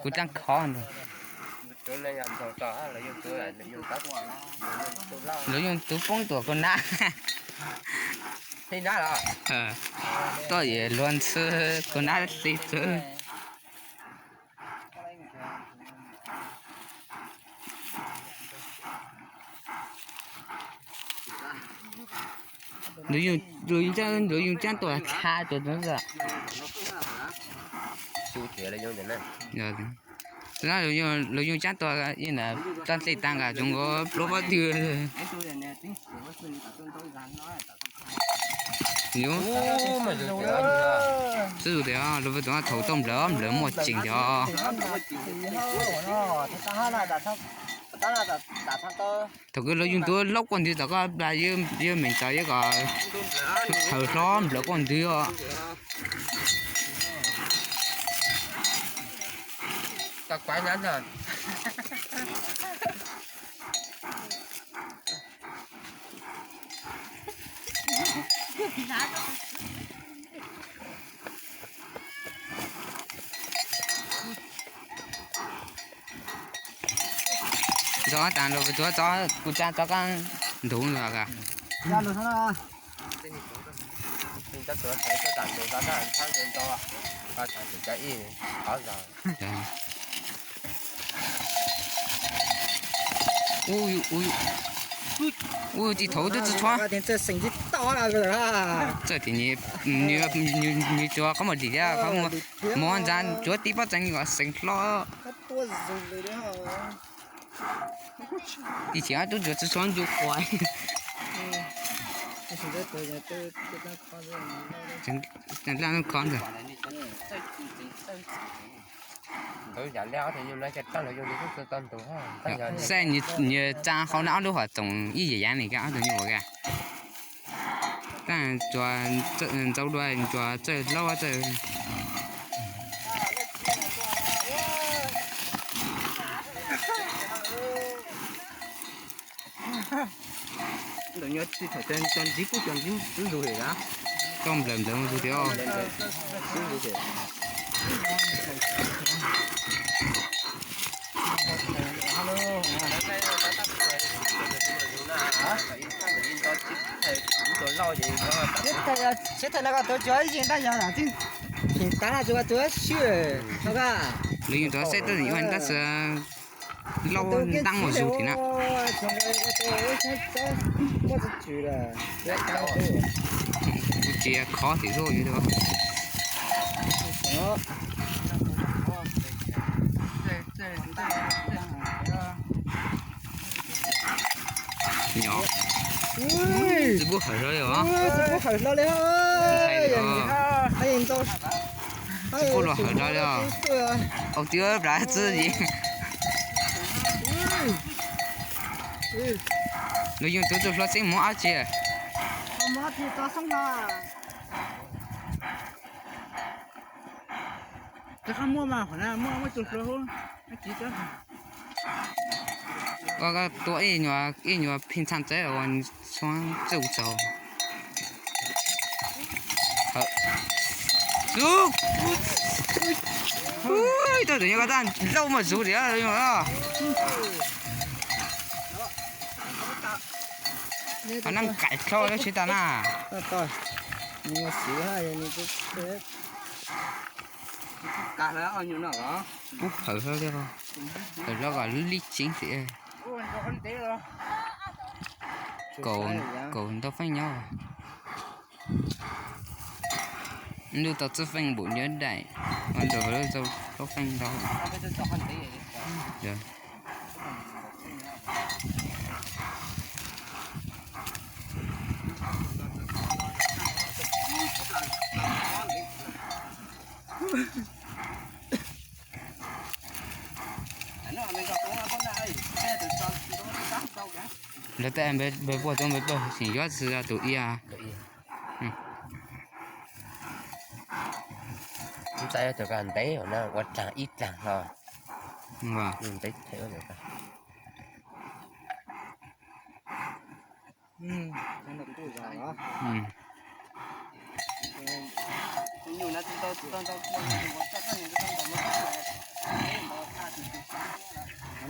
Kuv tseem khov nrog. Lawv yeej tus poob tuam kuv nab. Tuaj yam luag ntxhi kuv nab xi xwb. Lawv yeej cab tuaj tha tuaj. Lawv yeej cab tuaj ib ntawd toj dlej tag nqa tsoom nkaus pluab pob twg. Xib zus tias lawv tus thaum tau nplawm nplawm muaj tsees tias. Thaum kawg lawv yeej tuaj laub quaj ntwg tom koj plas, yawg meem txawv yawg kom hawm hlob nplawm quaj ntwg os. Ntxov tas los tuav tso, kuv tsa tso koj nthuv los. Ua tsis thaum twb tsis tshua. Txawm tias nws tsuas qhov muag dim thiab qhov muag ntxa tsuav tib pob txee kom xeev hlob. Ib chim tub tsuas tsis tshua ncu quas. Laj khov ntawd. Saib nws tsa hauv na ob lub hom txoom ib yam yaav li koj ob tug nyuj ua kag. Taj tsuas ntxau dua tsuas txawj laub txawj. Ntawm nyob tsis thaum cov ntsib kuj cov ntsib ntug li na. Koj nplawm nplawm mus tus tiag. Siab tawm no koj tuav tsuav yeej tab yog lam txij phim tab no tsuav tsuav swb no koj. Lawv yeej tuav xeb tuaj ntawm yuav tab sis laub ntab mus zug tim na. Kuv tsis khov tim lub. Nyob. Tsis pub hawm hlo li os. Tsis pub hawm hlo li os. Tsis pub los hawm hlo li os. Au, twb plab txwb yim. Lawv yeej tuav tus hluav xeeb mus ab tsi. Koj tua ib nyuag pheej txhaj txawv ua txhua txuj txaus. Ub, tus nyuag koj tab laub muaj zug li. Neej qaim dlhau lawm tsis tas na. Pub hawm hlo li, hawm hlo kom lub lib tseeb tim. Kaum ntau feej nyob. Ntuj tau txwj feej npaum nyob daim, mas ntawm lub tau plaub feej ntau. Lawv tej npawg puag tau npawg pawg tseem yuav tsis tus ia. Ntev ua dlaag ib dlaag no.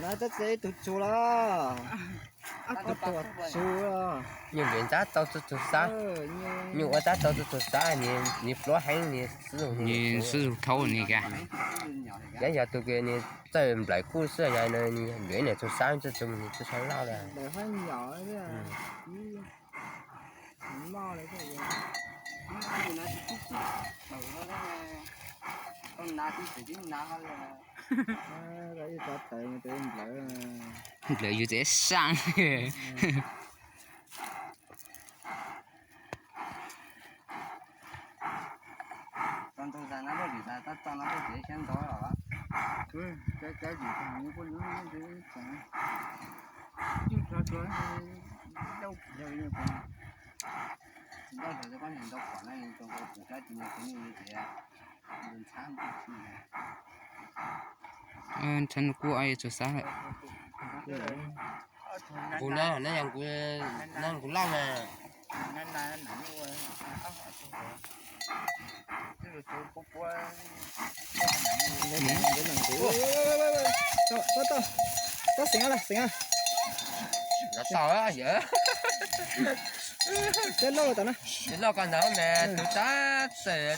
Tab txi ib tug tsuag los. Ob tug tsuag. Nyuj npem ntab tau txhua txhua xab. Nyuj ua ntab tau txhua txhua xab, nws pluav heev, nws xwb. Nws xwb zus thaub ni ka. Yog yog tus kws nws txawj nplawm kub xwb, yog nws nplawm ib niam txhua xab, txawj txhua nws txawj txhua loj li. Nplawm yus tsev saab. Ntshai kuj txhua xab lawm. Kuv na, na yog kuv loj na. Tau, tau, tau, xeev, xeev. Los tau yawg. Loj ko ntawd mas tus tab txawm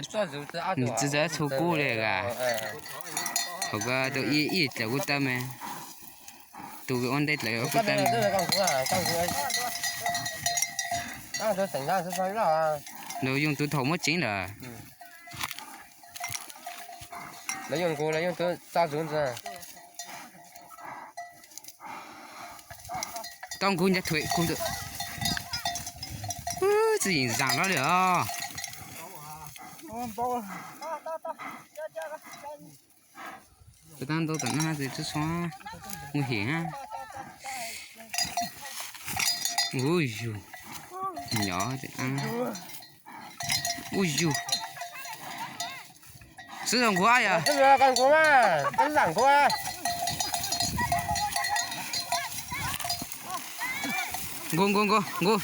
txoj zus txog ob tug. Txawj txhua kub li a. Thaum ko tus ib ib dlaws kub tawb mas, tus ua ntej dlaws kub tawb mas. Lawv yoo tus thaum muab tseev lawm. Lawv yoo kuv, lawv yoo tus txoj zus ntawd. Tau kuv ncav thuam kuv. Txwj yeem zaam hlo li os. Tab ntau tam no txawm tub suab nguj him na. Ub yug, nyov, ub yug. Xwb zoo nkuv yog. Nkuv, nkuv, nkuv, nkuv.